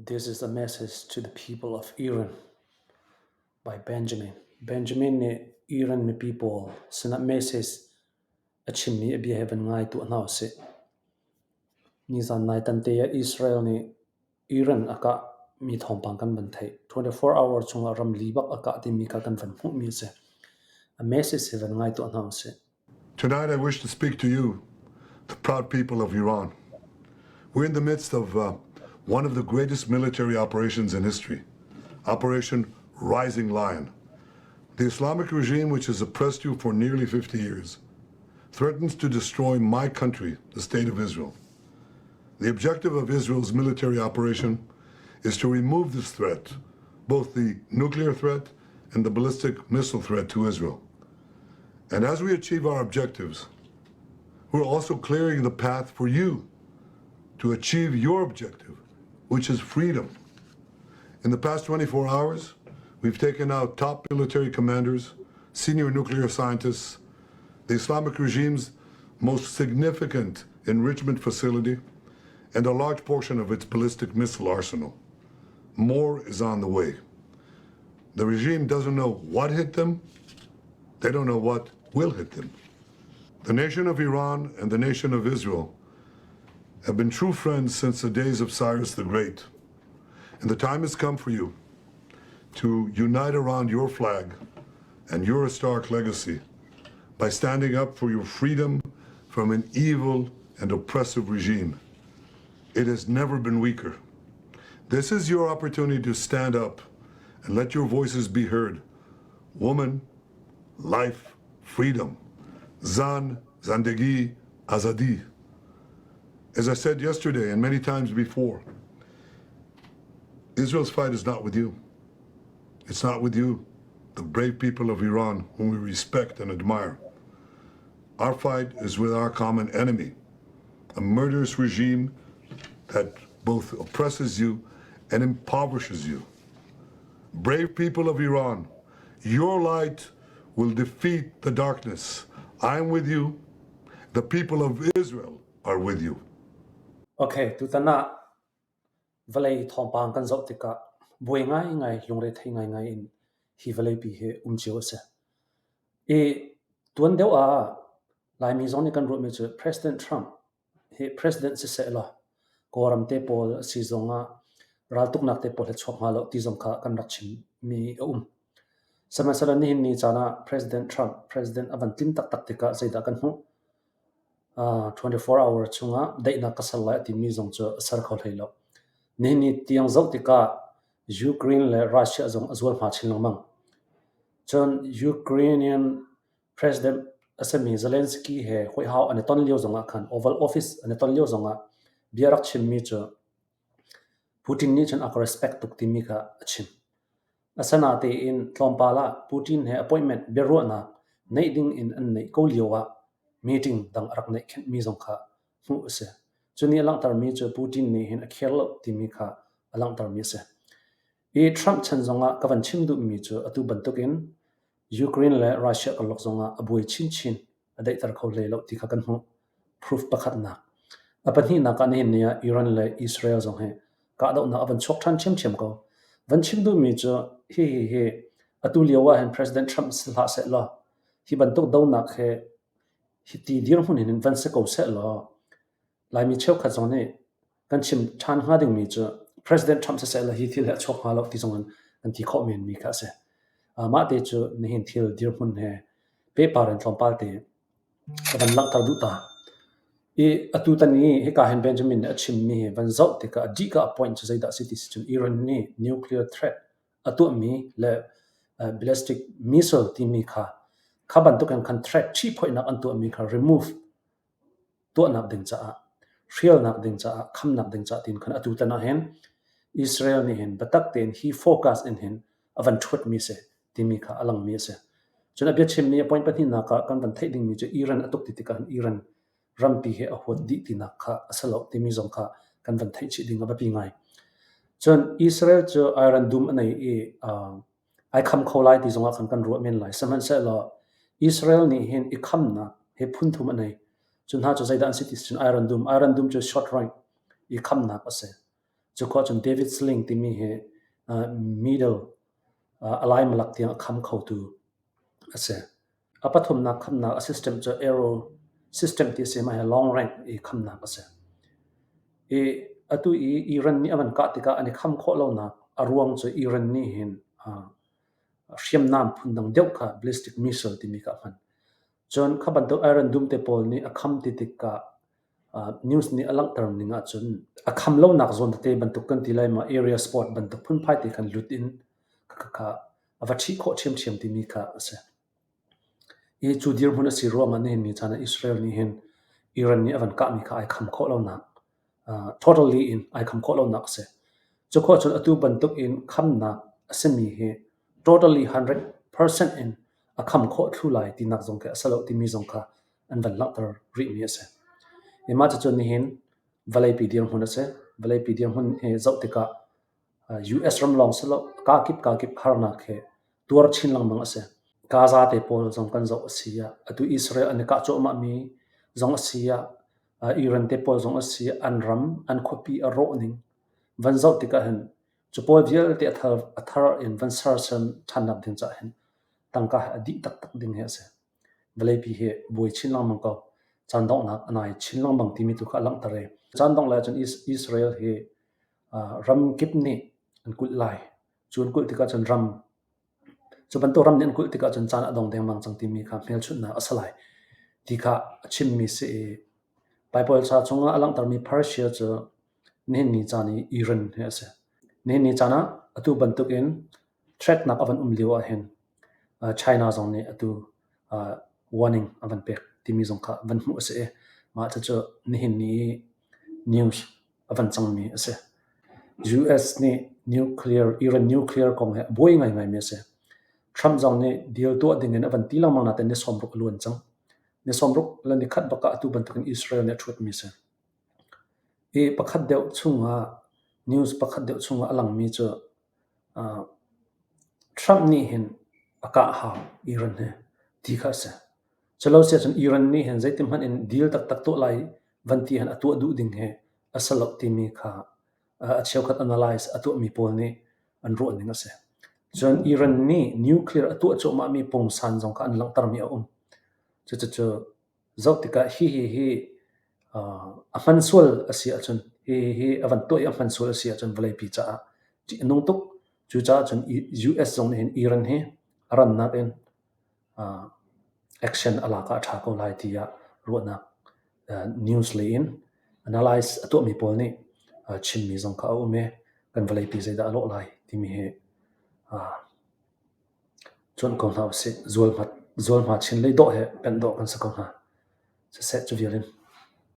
This is a message to the people of Iran by Benjamin. Benjamin nih Iran mipi pawl sinah message a chimmi a bia hi van ngai tuah hna usih. Nizan nai tante ah Israel nih Iran a kah mi thawngpang kan van theih. 24 hour chungah ram li bak a kah timi kha kan van hmuhmi a si. A message hi van ngai tuah hna usih. Tonight I wish to speak to you, the proud people of Iran. We're in the midst of uh, one of the greatest military operations in history, Operation Rising Lion. The Islamic regime, which has oppressed you for nearly 50 years, threatens to destroy my country, the State of Israel. The objective of Israel's military operation is to remove this threat, both the nuclear threat and the ballistic missile threat to Israel. And as we achieve our objectives, we're also clearing the path for you to achieve your objective, which is freedom. In the past 24 hours, we've taken out top military commanders, senior nuclear scientists, the Islamic regime's most significant enrichment facility, and a large portion of its ballistic missile arsenal. More is on the way. The regime doesn't know what hit them. They don't know what will hit them. The nation of Iran and the nation of Israel have been true friends since the days of Cyrus the Great. And the time has come for you to unite around your flag and your historic legacy by standing up for your freedom from an evil and oppressive regime. It has never been weaker. This is your opportunity to stand up and let your voices be heard. Woman, life, freedom. Zan, Zandegi, Azadi. As I said yesterday and many times before, Israel's fight is not with you. It's not with you, the brave people of Iran, whom we respect and admire. Our fight is with our common enemy, a murderous regime that both oppresses you and impoverishes you. Brave people of Iran, your light will defeat the darkness. I'm with you. The people of Israel are with you. Okay, tutan ah vawlei thawngpang kan zoh tikah buai ngaingai, lungrethei ngaingai in hi vawleipi hi um cio a si. I tuan deuh ah Laimi zong nih kan ruahmi cu President Trump hi president siseh law Kawlram te pawl a si zongah raltuknak te pawl hi chuak hnga lo ti zong kha kan rak chimmi a um. Sihmanhsehlaw nihin ni caan ah President Trump president a van tlin taktak tikah zeidah kan hmuh? 24 hour chungah daihnak ka ser lai a timi zong cu a ser kho hlei lo. Nihin ni tiang zoh tikah Ukraine le Russia zong a zualhma chin lengmang. Cun Ukrainian President a simi Zelensky he hawihaw an i ton lio zongah khan Oval Office an i ton lio zongah bia rak chimmi cu Putin nih cun a ka respect tuk timi kha a chim. Asinain tlawmpal ah Putin he appointment biaruahnak neih ding in an neih ko lio ah meeting dang a rak neih khenhmi zong kha hmuh a si. Cu nih a langhtermi cu Putin nih hin a care lo timi kha a langhtermi a si. Hi Trump chan zongah ka van chim duhmi cu atu bantukin Ukraine le Russia karlak zongah a buai chinchin, a daihter kho hlei lo ti kha kan hmuh. Proof pakhatnak. A pahnihnak ah nihin ni ah Iran le Israel zong hi kahdohnak a van chuak ṭhan ṭhiamṭhiam ko. Van chim duhmi cu hihi hi atu lio ah hin President Trump si hlah sehlaw hi bantuk donak hi hiti dirhmun hin van si ko sehlaw Laimi cheukhat zong nih kan chim ṭhan hnga dingmi cu President Trump siseh le hi thil hi a chuak hnga lo ti zong in kan ti khawh menmi kha a si. Mah te cu nihin thil dirhmun he pehpar in tlawmpal te ka van langhter duh ta. I atu tan i hika hin Benjamin nih a chimmi hi van zoh tikah a dih ka a point cu zeidah a si ti si cun Iran nih nuclear threat a tuahmi le ballistic missile timi kha kha bantukin khan threat ṭhihphoihnak an tuahmi kha remove tuahnak ding caah, hrialnak ding caah, khamnak ding caah tiin khan atu tan ah hin Israel nih hin biatak tein hi focus in hin a van ṭhuatmi si timi kha a langmi a si. Cun a biachimmi a point pahnihnak ah kan van theih dingmi cu Iran a tuk ti tikah hin Iran rampi hi a huat dih tinak kha a si lo timi zong kha kan van theih chih ding a biapi ngai. Cun Israel cu Iron Dome a nei i Ai kham kho lai ti zongah khan kan ruah men lai. Sihmanhsehlaw Israel nih hin i khamnak hi phun thum a nei. Cu hna cu zeidah an si ti cun Iron Dome. Iron Dome cu short range i khamnak a si. Cu khua cun David Sling timi hi middle a laimalak tiang a kham khotu a si. A pathumnak khamnak a system cu Aero system ti a si. Mah hi long range i khamnak a si. I atu i Iran nih a van kah tikah an i kham khawh lonak a ruang cu Iran nih hin hriamnam phundang deuh kha ballistic missile timi kha a hman. Cun kha bantuk Iron Dome te pawl nih a kham ti tikah news nih a langhter ning ahcun a kham lonak zawn tete bantuk kan ti lai ma area sport bantuk phunphai te khan lut in khakha a va ṭhih khawh ṭhiamṭhiam timi kha a si. Hi cu dirhmun a si ruangah nihin ni caan ah Israel nih hin Iran nih a van kahmi kha ai kham khawh lonak totally in ai kham khawh lonak a si. Cu khawh cun atu bantuk in khamnak a simi hi totally 100% in a kham khawh thlu lai tinak zong khi a si lo timi zong kha an van langhter rihmi a si. Hi mah cucu nihin vawleipi dirhmun a si. Vawleipi dirhmun hi zoh tikah US ram lawng si lo kakip kakip harnak he tuar chin lengmang a si. Gaza te pawl zong kan zoh a si ah atu Israel an i kah cuahmahmi zong a si ah Iran te pawl zong a si ah an ram an khuapi a rawh ning van zoh tikah hin cu pawl vialte a thar in van sersiam ṭhannak ding caah hin tangka hi a dih taktak ding hi a si. Vawleipi hi buai chin lengmang ko. Caan donghnak a nai chin lengmang timi tu kha a langhter i caan dongh lai ahcun Israel hi ram kip nih an kulh lai. Cu an kulh tikah cun ram cu bantuk ram nih an kulh tikah cun caan a dong dengmang cang timi kha hmelchunhnak a si lai ti kha a chimmi si i Baibal ca chungah a langhtermi Persia cu nihin ni caan i Iran hi a si. Nihin ni caan ah atu bantukin threat-nak a van um lio ahhin China zong nih atu warning a van pek timi zong kha van hmuh a si i mah cucu nihin ni i news a van cangmi a si. US nih nuclear, Iran nuclear kong hi a buai ngaingaimi a si. Trump zong nih deal tuah ding in a van ti lengmang nain ni 60 a luan cang. Ni 60 le ni khat bak ah atu bantukin Israel nih a ṭhuatmi a si. Hi pakhat deuh chungah news pakhat deuh chungah a langmi cu Trump nih hin a kah hau Iran hi ti kha a si. Culo si ahcun Iran nih hin zeitihmanh in deal taktak tuah lai van ti hin a tuah duh ding hi a si lo timi kha a cheukhat analyze a tuahmi pawl nih an ruah ning a si. Cun Iran nih nuclear a tuah cuahmahmi pungsan zong kha an langhtermi a um. Cucucu zoh tikah hihi hi a hman sual a si ahcun hihi hi a van tuah i a hman sual a si ahcun vawleipi caah ṭih a nung tuk. Cucaah cun US zong nih hin Iran hi a rannak in action a lak ah a ṭha ko lai tiah ruahnak news lei in analyze a tuahmi pawl nih chimmi zong kha a um i kan vawleipi zeidah a lawh lai timi hi cuanh ko hna usih. Zualhma chin lei dawh he penh dawh kan si ko hna. Siseh cu vial in.